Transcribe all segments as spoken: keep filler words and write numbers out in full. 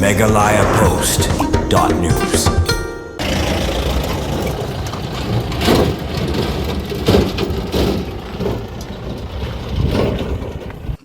Meghalaya Post dot news.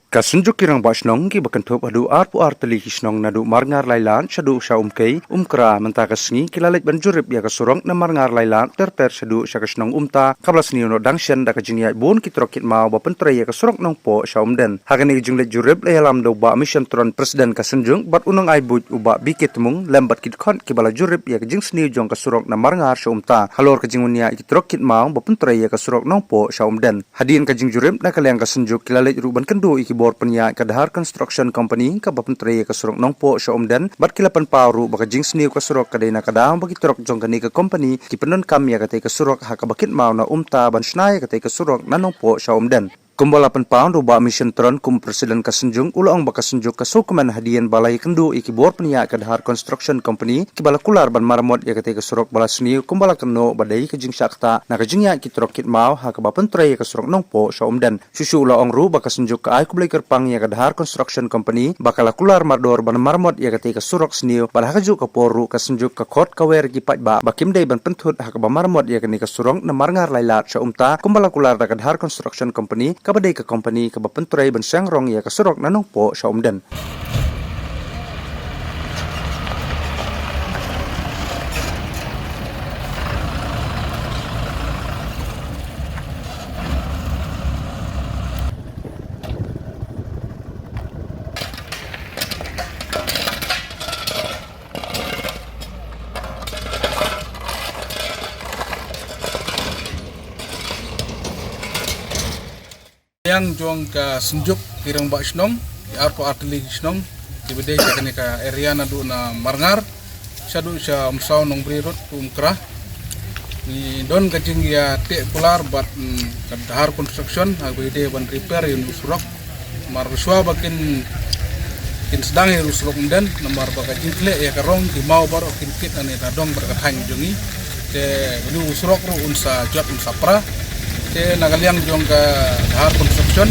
Ka Synjuk ki Rangbah Shnong kiba kynthup haduh arphew ar tylli ki shnong naduh Marngar Lailad shaduh sha Umkei, Umkra, mynta ka sngi ki la leit ban jurip ïa ka surok na Marngar Lailad ter ter shaduh sha ka shnong Umta, kaba la sniew noh dang shen da ka jingïaid bun ki trok kit maw ba pyntrei ïa ka surok Nongpoh sha Umden. Ha kane ka jingleit jurip la ïalam da u Bah Mission Tron, President ka Synjuk, bad u nongai buit u Bah B K Tmung, lem bad ki dkhot kiba la jurip ïa ka jingsniew jong ka surok na Marngar sha Umta halor ka jingwan ïaid ki trok kit maw ba pyntrei ïa ka surok Nongpoh sha Umden. Hadien ka jingjurip, na ka liang ka Synjuk ki la leit ruh ban kynduh ïa ki bor pynïaid ka Dhar Construction Company kaba pyntrei ïa ka surok Nongpoh sha Umden, bad ki la pynpaw ruh ba ka jingsniew ka surok ka dei na ka daw ba ki trok jong kane ka company ki pyndonkam ïa katei ka surok ha kaba kit maw na Umta ban shna ïa katei ka surok na Nongpoh sha Umden. Kumba la pynpaw da u Bah Mission Tron kum u President ka Synjuk, u la ong ba ka Synjuk ka sngewkmen hadien ba la ïakynduh ïa ki bor pynïaid ka Dhar Construction Company kiba la kular ban maramot ïa katei ka surok ba la sniew kumba la kynnoh ba dei ka jingshah ktah na ka jingïaid ki trok kit maw ha kaba pyntrei ïa ka surok Nongpoh sha Umden. Shuh shuh u la ong ruh ba ka Synjuk ka ai khublei kyrpang ïa ka Dhar Construction Company ba ka la kular mardor ban maramot ïa katei ka surok sniew, bad ha kajuh ka por ruh ka Synjuk ka khot kawei ïa ki paidbah ba kim dei ban pynthut ha kaba maramot ïa kane ka surok na Marngar Lailad sha Umta kumba la kular da ka Dhar Construction Company, kaba dei ka company kaba pyntrei ban seng rong ïa ka surok na Nongpoh sha Umden. Liang jong ka Synjuk ki Rangbah Shnong, ki arphew ar tylli ki shnong kiba dei sha kane ka area naduh na Marngar shaduh sha Umsaw Nongbri Road to Umkra. Ngi don ka jingïateh kular bad, mm, ka Dhar Construction ha kaba ïadei ban repair ïa une u surok. Namar shuwa ba kin, kin sdang ïa u surok Umden, namar ba ka jingkhleh ïa ka rong ki maw baroh kin kit na ne ka dong bad ka thaiñ jong ngi. Te une u surok ruh un sa jot un sa pra. Te na ka liang jong ka Dhar Construction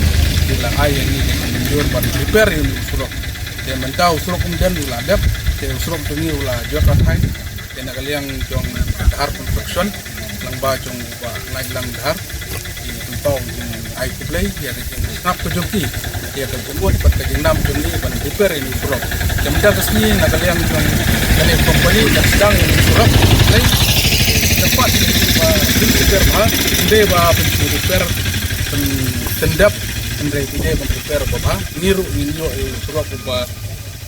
ki la ai ïa ngi ka jingmynjur ban repair ïa une u surok. Te mynta u surok Umden u la dep, te u surok jong ngi u la jot ka thaiñ. Te na ka liang jong ka Dhar Construction, lyngba jong u Bah Ngaitlang Dhar, ki pynpaw jing ai khublei ïa ka jingsngap ka jong ki ïa ka jingmut bad ka jingnam jong ngi ban repair ïa une u surok. Te mynta ka sngi na ka liang jong kane ka company ka sdang ïa une u surok. Te ka pat ba jing repair bha, ym dei ba pyn repair pyn pyndep, hynrei ki dei ban repair ba bha. Ngi ruh ngin ïoh ïa u surok uba,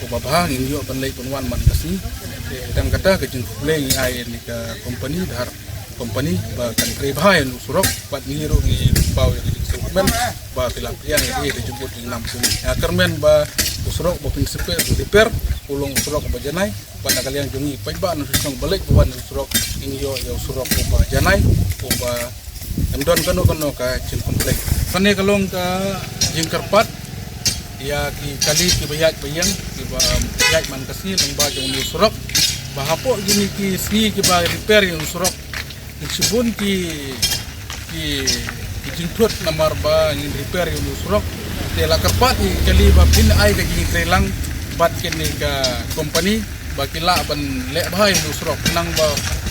uba bha, ngin ïoh ban leit ban wan man ka sngi. Te dang kata ka jingkhublei ngi ai ïa kane ka company, Dhar Company, ba kan trei bha ïa une u surok, bad ngi ruh ngi paw ïa ka jingsngewkmen ba ki la pdiang ïa ka jingmut jingnam jong ngi. Nga kyrmen ba u surok ba pynrepair, repair u long u surok uba janai, bad na ka liang jong ngi paidbah nongshong shnong ba leit ba wan ïa u surok, ngin ïoh ïa u surok uba janai, uba ym don kano kano ka jingcomplain. Kane ka long ka jingkyrpad ïa ki kali kiba ïaid ba ïeng, kiba ïaid man ka sngi lyngba jong une u surok, ba hapoh kine ki sngi kiba repair ïa une u surok, ki shibun ki, ki, ki jingthut namar ba ngin repair ïa une u surok. Te la kyrpad ïa ki kali ba phin ai ka jingtreilang bad kane ka company ba ki lah ban leh bha ïa une u surok, khnang ba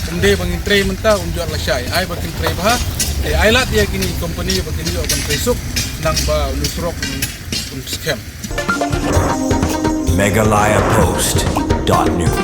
ym dei ba ngin trei mynta un jot lashai, ai ba kin trei bha. Te ai lad ïa kine ki company ba kin ïoh ban trei suk, khnang ba une u surok un, un skhem. Meghalaya Post dot news.